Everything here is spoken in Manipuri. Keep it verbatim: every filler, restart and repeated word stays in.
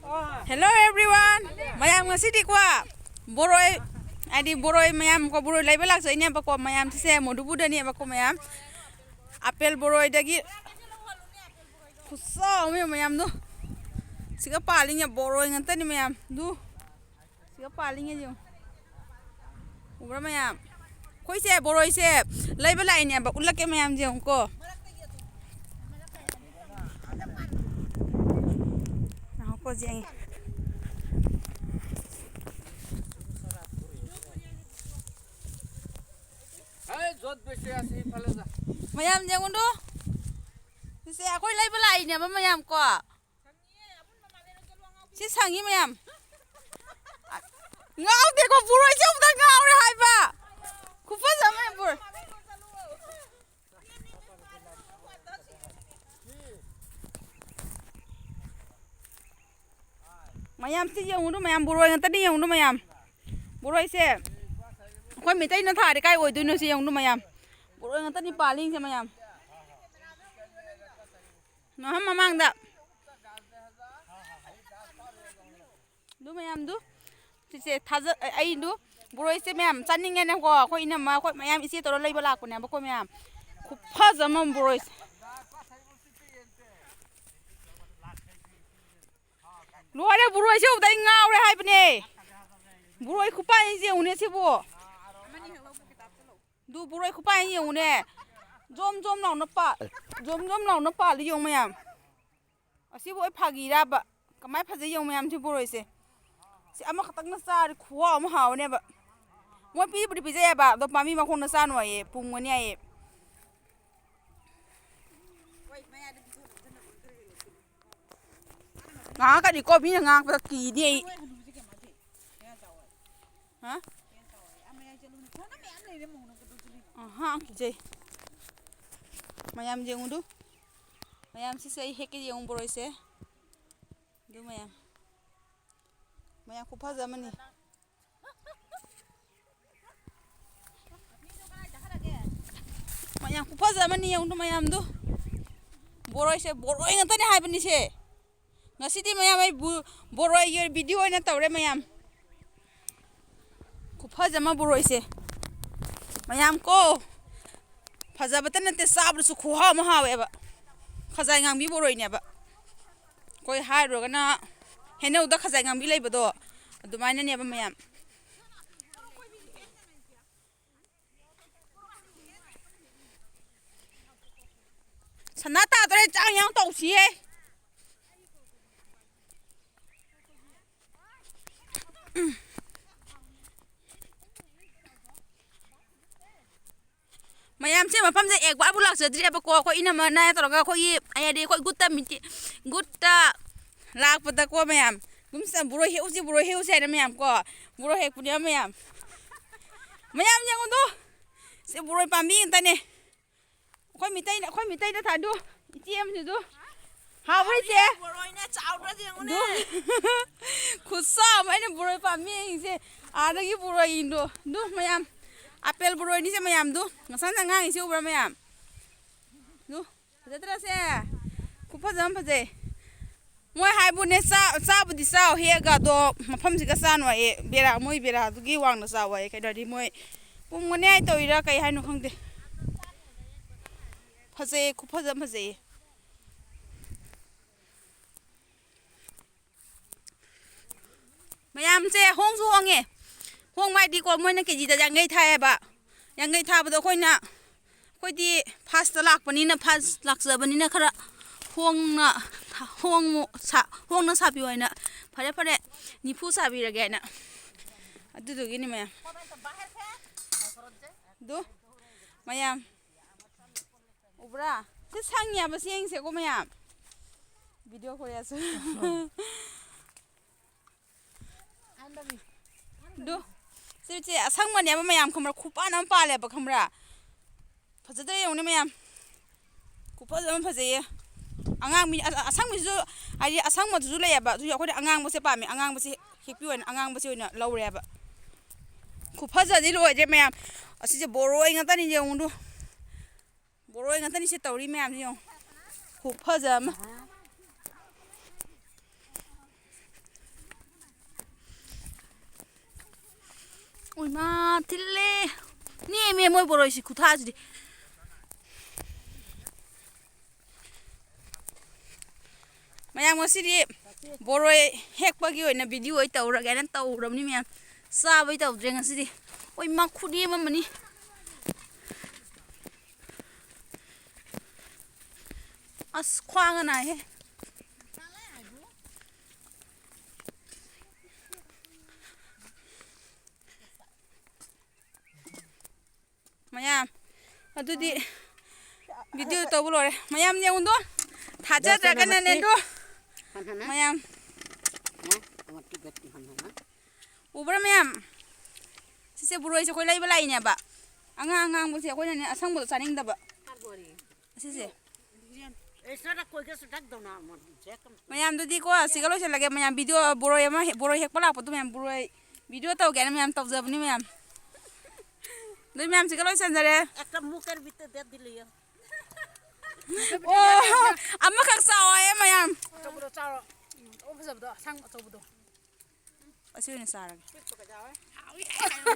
Hello everyone. ꯃꯌꯥꯝ ꯉꯁꯤꯗꯤꯀꯣ ꯕꯣꯔꯣꯏ, ꯍꯥꯏꯗꯤ ꯕꯣꯔꯣꯏ ꯃꯌꯥꯝ ꯀꯣ, ꯕꯣꯔꯣꯏ ꯂꯩꯕ ꯂꯥꯛꯆꯩꯅꯦꯕꯀꯣ꯫ ꯃꯌꯥꯝꯁꯤꯁꯦ ꯃꯣꯗꯨꯕꯨꯗꯅꯦꯕꯀꯣ ꯃꯌꯥꯝ꯫ ꯑꯄꯦꯜ ꯕꯣꯔꯣꯏꯗꯒꯤ ꯈꯨꯆꯥꯎ ꯑꯃ ꯌꯦꯡꯉꯨ ꯃꯌꯥꯝꯗꯨ꯫ ꯁꯤꯒ ꯄꯥꯜꯂꯤꯉꯩ ꯕꯣꯔꯣꯏ ꯉꯥꯛꯇꯅꯤ ꯃꯌꯥꯝ꯫ ꯗꯨ꯫ ꯁꯤꯒ ꯄꯥꯜꯂꯤꯉꯩ ꯌꯦꯡꯉꯨ꯫ ꯎꯕ꯭ꯔꯥ ꯃꯌꯥꯝ? ꯑꯩꯈꯣꯏꯁꯦ ꯕꯣꯔꯣꯏꯁꯦ ꯂꯩꯕ ꯂꯥꯛꯏꯅꯦꯕ꯫ ꯎꯠꯂꯛꯀꯦ ꯃꯌꯥꯝ ꯌꯦꯡꯉꯨꯀꯣ꯫ ꯉꯥꯏꯈꯣꯀꯣ, ꯌꯦꯡꯉꯦ꯫ ꯃꯌꯥꯝ ꯌꯦꯡꯉꯨꯗꯨ꯫ ꯁꯤꯁꯦ ꯑꯩꯈꯣꯏ ꯂꯩꯕ ꯂꯥꯛꯏꯅꯦꯕ ꯃꯌꯥꯝ ꯀꯣ꯫ ꯁꯤ ꯁꯪꯉꯤ ꯃꯌꯥꯝ꯫ ꯉꯥꯎꯗꯦꯀꯣ, ꯕꯣꯔꯣꯏꯁꯦ ꯑꯃꯨꯛꯇ ꯉꯥꯎꯔꯦ ꯍꯥꯏꯕ꯫ ꯈꯨꯐꯖ ꯑꯃ ꯕꯣꯔꯣꯏ꯫ ꯃꯌꯥꯝꯁꯤ ꯌꯦꯡꯉꯨꯅꯨ ꯃꯌꯥꯝ, ꯕꯣꯔꯣꯏ ꯉꯥꯛꯇꯅꯤ ꯌꯦꯡꯉꯨꯅꯨ ꯃꯌꯥꯝ꯫ ꯕꯣꯔꯣꯏꯁꯦ ꯑꯩꯈꯣꯏ ꯃꯩꯇꯩꯅ ꯊꯥꯔꯗꯤ ꯀꯥꯏ ꯑꯣꯏꯗꯣꯏꯅꯣ ꯁꯤ ꯌꯦꯡꯉꯨꯅꯨ ꯃꯌꯥꯝ꯫ ꯕꯣꯔꯣꯏ ꯉꯥꯛꯇꯅꯤ ꯄꯥꯜꯂꯤꯁꯦ ꯃꯌꯥꯝ꯫ ꯅꯍꯥꯟ ꯃꯃꯥꯡꯗ ꯑꯗꯨ ꯃꯌꯥꯝꯗꯨ ꯁꯤꯁꯦ ꯊꯥꯖ-, ꯑꯩꯗꯨ ꯕꯣꯔꯣꯏꯁꯦ ꯃꯌꯥꯝ ꯆꯥꯅꯤꯡꯉꯦꯅꯀꯣ, ꯑꯩꯈꯣꯏ ꯏꯅꯝꯃ ꯑꯩꯈꯣꯏ ꯃꯌꯥꯝ ꯏꯆꯦ ꯇꯧꯔ ꯂꯩꯕ ꯂꯥꯛꯄꯅꯦꯕꯀꯣ ꯃꯌꯥꯝ꯫ ꯈꯨꯐꯖ ꯑꯃ ꯕꯣꯔꯣꯏꯁꯦ꯫ ꯂꯣꯏꯔꯦ, ꯕꯣꯔꯣꯏꯁꯦ ꯎꯕꯗ ꯑꯩ ꯉꯥꯎꯔꯦ ꯍꯥꯏꯕꯅꯦ꯫ ꯕꯣꯔꯣꯏ ꯈꯨꯄꯥꯟꯁꯦ ꯌꯦꯡꯉꯨꯅꯦ ꯁꯤꯕꯨ꯫ ꯑꯗꯨ ꯕꯣꯔꯣꯏ ꯈꯨꯄꯥꯟ ꯌꯦꯡꯉꯨꯅꯦ꯫ ꯖꯣꯝ ꯖꯣꯝ ꯂꯥꯎꯅ ꯄꯥ-, ꯖꯣꯝ ꯖꯣꯝ ꯂꯥꯎꯅ ꯄꯥꯜꯂꯤ ꯌꯦꯡꯉꯨ ꯃꯌꯥꯝ꯫ ꯑꯁꯤꯕꯨ ꯑꯩ ꯐꯥꯒꯤꯔꯕ? ꯀꯃꯥꯏ ꯐꯖꯩ ꯌꯦꯡꯉꯨ ꯃꯌꯥꯝ ꯁꯤ ꯕꯣꯔꯣꯏꯁꯦ꯫ ꯁꯤ ꯑꯃꯈꯛꯇꯪꯅ ꯆꯥꯔꯗꯤ ꯈꯨꯍꯥꯎ ꯑꯃ ꯍꯥꯎꯅꯦꯕ꯫ ꯃꯣꯏ ꯄꯤꯕꯨꯗꯤ ꯄꯤꯖꯩꯑꯕ, ꯑꯗꯣ ꯄꯥꯝꯕꯤ ꯃꯈꯣꯡꯗ ꯆꯥꯅꯨ ꯍꯥꯏꯌꯦ, ꯄꯨꯝꯒꯅꯤ ꯍꯥꯏꯌꯦ꯫ ꯉꯥꯡꯉꯛꯀꯅꯤꯀꯣ, ꯃꯤꯅ ꯉꯥꯡꯉꯛꯄꯗ ꯀꯤꯅꯤ ꯑꯩ꯫ ꯍꯥ? ꯑꯍꯥ, ꯀꯤꯖꯩ꯫ ꯃꯌꯥꯝ ꯌꯦꯡꯉꯨꯗꯨ꯫ ꯃꯌꯥꯝ ꯁꯤꯁꯦ ꯑꯩ ꯍꯦꯛꯀꯦ ꯌꯦꯡꯉꯨ ꯕꯣꯔꯣꯏꯁꯦ꯫ ꯑꯗꯨ ꯃꯌꯥꯝ꯫ ꯃꯌꯥꯝ ꯈꯨꯐꯖ ꯑꯃꯅꯤ꯫ ꯃꯌꯥꯝ ꯈꯨꯐꯖ ꯑꯃꯅꯤ ꯌꯦꯡꯉꯨꯗꯨ ꯃꯌꯥꯝꯗꯨ꯫ ꯕꯣꯔꯣꯏꯁꯦ, ꯕꯣꯔꯣꯏ ꯉꯥꯛꯇꯅꯦ ꯍꯥꯏꯕꯅꯤꯁꯦ꯫ ꯉꯁꯤꯗꯤ ꯃꯌꯥꯝ ꯑꯩ ꯕꯣꯔꯣꯏꯒꯤ ꯚꯤꯗꯤꯑꯣ ꯑꯣꯏꯅ ꯇꯧꯔꯦ ꯃꯌꯥꯝ꯫ ꯈꯨꯐꯖ ꯑꯃ ꯕꯣꯔꯣꯏꯁꯦ꯫ ꯃꯌꯥꯝ ꯀꯣ, ꯐꯖꯕꯇ ꯅꯠꯇꯦ, ꯆꯥꯕꯗꯁꯨ ꯈꯨꯍꯥꯎ ꯑꯃ ꯍꯥꯎꯋꯦꯕ꯫ ꯈꯖꯥꯏ ꯉꯥꯡꯕꯤ ꯕꯣꯔꯣꯏꯅꯦꯕ꯫ ꯑꯩꯈꯣꯏ ꯍꯥꯏꯔꯨꯔꯒꯅ ꯍꯩꯅꯧꯗ ꯈꯖꯥꯏ ꯉꯥꯡꯕꯤ ꯂꯩꯕꯗꯣ, ꯑꯗꯨꯃꯥꯏꯅꯅꯦꯕ ꯃꯌꯥꯝ꯫ ꯁꯅꯥ ꯇꯥꯗꯣꯔꯦ, ꯆꯥꯛ ꯏꯟꯖꯥꯡ ꯇꯧꯁꯤꯍꯦ꯫ ꯃꯌꯥꯝꯁꯦ ꯃꯐꯝꯁꯦ ꯑꯦꯛ ꯕꯥꯔꯕꯨ ꯂꯥꯛꯆꯗ꯭ꯔꯤꯕꯀꯣ꯫ ꯑꯩꯈꯣꯏ ꯏꯅꯝꯃꯅ ꯇꯧꯔꯒ ꯑꯩꯈꯣꯏꯒꯤ, ꯍꯥꯏꯗꯤ ꯑꯩꯈꯣꯏ ꯒꯨꯠꯇ ꯃꯤꯇꯤꯡ, ꯒꯨꯠꯇ ꯂꯥꯛꯄꯗꯀꯣ ꯃꯌꯥꯝ, ꯒꯨꯝꯁꯤꯗ ꯕꯣꯔꯣꯏ ꯍꯦꯛꯎꯁꯤ, ꯕꯣꯔꯣꯏ ꯍꯦꯛꯎꯁꯤ ꯍꯥꯏꯅ ꯃꯌꯥꯝ ꯀꯣ, ꯕꯣꯔꯣꯏ ꯍꯦꯛꯄꯅꯦꯕ ꯃꯌꯥꯝ꯫ ꯃꯌꯥꯝ ꯌꯦꯡꯉꯨꯗꯣ, ꯁꯤ ꯕꯣꯔꯣꯏ ꯄꯥꯝꯕꯤ ꯉꯥꯛꯇꯅꯦ꯫ ꯑꯩꯈꯣꯏ ꯃꯤꯇꯩꯅ, ꯑꯩꯈꯣꯏ ꯃꯤꯇꯩꯗ ꯊꯥꯗꯨ, ꯏꯆꯦ ꯑꯃꯁꯤꯗꯨ꯫ ꯍꯥꯎꯕ꯭ꯔꯣ ꯏꯆꯦ? ꯕꯣꯔꯣꯏꯅ ꯆꯥꯎꯗ꯭ꯔꯁꯦ ꯌꯦꯡꯉꯨꯅꯦ꯫ ꯑꯗꯨ ꯈꯨꯠꯁꯥ ꯑꯃ ꯑꯩꯅ ꯕꯣꯔꯣꯏ ꯄꯥꯝꯃꯤ ꯌꯦꯡꯉꯤꯁꯦ꯫ ꯑꯥꯗꯒꯤ ꯕꯣꯔꯣꯏ ꯌꯦꯡꯗꯣ꯫ ꯑꯗꯨ ꯃꯌꯥꯝ, ꯑꯄꯦꯜ ꯕꯣꯔꯣꯏꯅꯤꯁꯦ ꯃꯌꯥꯝꯗꯨ꯫ ꯉꯁꯥꯏ ꯉꯁꯥꯏ ꯉꯥꯡꯉꯤꯁꯦ ꯎꯕ꯭ꯔꯥ ꯃꯌꯥꯝ? ꯑꯗꯨ ꯐꯖꯗ꯭ꯔꯁꯦ? ꯈꯨꯐꯖ ꯑꯃ ꯐꯖꯩ꯫ ꯃꯣꯏ ꯍꯥꯏꯕꯨꯅꯦ, ꯆꯥ-, ꯆꯥꯕꯨꯗꯤ ꯆꯥꯎ ꯍꯦꯛꯑꯒ, ꯑꯗꯣ ꯃꯐꯝꯁꯤꯒ ꯆꯥꯅꯨ ꯍꯥꯏꯌꯦ꯫ ꯕꯦꯔꯥ, ꯃꯣꯏ ꯕꯦꯔꯥꯗꯨꯒꯤ ꯋꯥꯡꯅ ꯆꯥꯎ ꯍꯥꯏꯌꯦ꯫ ꯀꯩꯅꯣꯗꯤ ꯃꯣꯏ ꯄꯨꯝꯒꯅꯤ ꯍꯥꯏ ꯇꯧꯔꯤꯔꯥ ꯀꯩ ꯍꯥꯏꯅꯣ ꯈꯪꯗꯦ꯫ ꯐꯖꯩꯌꯦ, ꯈꯨꯐꯖ ꯑꯃ ꯐꯖꯩꯌꯦ꯫ ꯃꯌꯥꯝꯁꯦ ꯍꯣꯡꯁꯨ ꯍꯣꯡꯉꯦ꯫ ꯍꯣꯡꯕ ꯍꯥꯏꯗꯤꯀꯣ, ꯃꯣꯏꯅ ꯀꯦ ꯖꯤꯗ ꯌꯥꯡꯈꯩ ꯊꯥꯏꯌꯦꯕ꯫ ꯌꯥꯡꯈꯩ ꯊꯥꯕꯗꯣ ꯑꯩꯈꯣꯏꯅ, ꯑꯩꯈꯣꯏꯗꯤ ꯐꯥꯔꯁꯇ ꯂꯥꯛꯄꯅꯤꯅ, ꯐꯥꯔꯁ ꯂꯥꯛꯆꯕꯅꯤꯅ ꯈꯔ ꯍꯣꯡꯅ, ꯍꯣꯡꯉꯨ-, ꯁꯥ-, ꯍꯣꯡꯅ ꯁꯥꯕꯤꯌꯣ ꯍꯥꯏꯅ, ꯐꯔꯦ, ꯐꯔꯦ, ꯅꯤꯐꯨ ꯁꯥꯕꯤꯔꯒꯦ ꯍꯥꯏꯅ꯫ ꯑꯗꯨꯗꯨꯒꯤꯅꯤ ꯃꯌꯥꯝ꯫ ꯑꯗꯨ ꯃꯌꯥꯝ ꯎꯕ꯭ꯔꯥ? ꯁꯤ ꯁꯪꯉꯦꯕ ꯆꯦꯡꯁꯦꯀꯣ ꯃꯌꯥꯝ꯫ ꯚꯤꯗꯤꯑꯣ ꯈꯣꯔꯤꯌꯥꯁꯨ꯫ ꯑꯗꯨ ꯁꯤ ꯆꯦ ꯑꯁꯪꯕꯅꯦꯕ ꯃꯌꯥꯝ, ꯈꯪꯕ꯭ꯔꯥ? ꯈꯨꯄꯥꯟ ꯑꯃ ꯄꯥꯜꯂꯦꯕ, ꯈꯪꯕ꯭ꯔꯥ? ꯐꯖꯗ꯭ꯔꯥ ꯌꯦꯡꯉꯨꯅꯦ ꯃꯌꯥꯝ꯫ ꯈꯨꯐꯖ ꯑꯃ ꯐꯖꯩꯌꯦ꯫ ꯑꯉꯥꯡꯕꯤ-, ꯑ-, ꯑꯁꯪꯕꯤꯁꯨ, ꯍꯥꯏꯗꯤ ꯑꯁꯪꯕꯗꯨꯁꯨ ꯂꯩꯌꯦꯕ꯫ ꯑꯗꯨꯁꯨ ꯑꯩꯈꯣꯏꯅ ꯑꯉꯥꯡꯕꯁꯦ ꯄꯥꯝꯃꯦ꯫ ꯑꯉꯥꯡꯕꯁꯦ ꯍꯦꯛꯄꯤꯌꯣꯅ ꯑꯉꯥꯡꯕꯁꯦ ꯑꯣꯏꯅ ꯂꯧꯔꯦꯕ꯫ ꯈꯨꯐꯖꯗꯤ ꯂꯣꯏꯔꯦ ꯃꯌꯥꯝ꯫ ꯑꯁꯤꯁꯦ ꯕꯣꯔꯣꯏ ꯉꯥꯛꯇꯅꯤ ꯌꯦꯡꯉꯨꯗꯨ꯫ ꯕꯣꯔꯣꯏ ꯉꯥꯛꯇꯅꯤ ꯁꯤ ꯇꯧꯔꯤ ꯃꯌꯥꯝꯁꯦ ꯌꯦꯡꯉꯨ꯫ ꯈꯨꯐꯖ ꯑꯃ꯫ ꯃꯥ ꯊꯤꯜꯂꯦ꯫ ꯅꯦꯝꯃꯦ ꯃꯣꯏ ꯕꯣꯔꯣꯏꯁꯤ ꯈꯨꯊꯥꯁꯤꯗꯤ꯫ ꯃꯌꯥꯝ ꯉꯁꯤꯗꯤ ꯕꯣꯔꯣꯏ ꯍꯦꯛꯄꯒꯤ ꯑꯣꯏꯅ ꯚꯤꯗꯤꯑꯣ ꯑꯣꯏ ꯇꯧꯔꯒꯦꯅ ꯇꯧꯔꯕꯅꯤ ꯃꯌꯥꯝ꯫ ꯆꯥꯕꯩ ꯇꯧꯗ꯭ꯔꯦ ꯉꯁꯤꯗꯤ꯫ ꯍꯣꯏ, ꯃꯥ ꯈꯨꯠ ꯅꯦꯝꯃꯝꯃꯅꯤ꯫ ꯑꯁ, ꯈ꯭ꯋꯥꯡꯒ ꯅꯥꯏꯍꯦ꯫ ꯃꯌꯥꯝ, ꯑꯗꯨꯗꯤ ꯚꯤꯗꯤꯑꯣ ꯇꯧꯕ ꯂꯣꯏꯔꯦ꯫ ꯃꯌꯥꯝ ꯌꯦꯡꯉꯨꯗꯣ꯫ ꯊꯥꯖꯗ꯭ꯔꯒꯅꯅꯦ ꯑꯗꯣ꯫ ꯃꯌꯥꯝ꯫ ꯎꯕ꯭ꯔꯥ ꯃꯌꯥꯝ? ꯁꯤꯁꯦ ꯕꯣꯔꯣꯏꯁꯦ ꯑꯩꯈꯣꯏ ꯂꯩꯕ ꯂꯥꯛꯏꯅꯦꯕ꯫ ꯑꯉꯥꯡ ꯑꯉꯥꯡꯕꯁꯦ ꯑꯩꯈꯣꯏꯅꯅꯦ ꯑꯁꯪꯕꯗꯣ ꯆꯥꯅꯤꯡꯗꯕ꯫ ꯑꯁꯤꯁꯦ꯫ ꯃꯌꯥꯝꯗꯨꯗꯤꯀꯣ, ꯁꯤꯒ ꯂꯣꯏꯁꯤꯜꯂꯒꯦ꯫ ꯃꯌꯥꯝ ꯚꯤꯗꯤꯑꯣ ꯕꯣꯔꯣꯏ ꯑꯃ ꯍꯦꯛ-, ꯕꯣꯔꯣꯏ ꯍꯦꯛꯄ ꯂꯥꯛꯄꯗꯣ ꯃꯌꯥꯝ ꯕꯣꯔꯣꯏ ꯚꯤꯗꯤꯑꯣ ꯇꯧꯒꯦꯅ ꯃꯌꯥꯝ ꯇꯧꯖꯕꯅꯤ ꯃꯌꯥꯝ꯫ ꯑꯗꯨ ꯃꯌꯥꯝꯁꯤꯒ ꯂꯣꯏꯁꯤꯟꯖꯔꯦ꯫ ꯑꯣ, ꯑꯃꯈꯛ ꯆꯥꯎꯑꯣꯌꯦ ꯃꯌꯥꯝ꯫ ꯑꯆꯧꯕꯗꯣ ꯆꯥꯔꯣ꯫ ꯎꯝ, ꯑꯆꯧꯕ ꯐꯖꯕꯗꯣ, ꯑꯁꯥꯡ ꯑꯆꯧꯕꯗꯣ꯫ ꯑꯁꯤ ꯑꯣꯏꯅ ꯆꯥꯔꯒꯦ꯫ ꯄꯤꯛꯄ ꯀꯩꯗꯧꯔꯦ? ꯍꯥꯎꯏ ꯍꯥꯏꯔꯣ꯫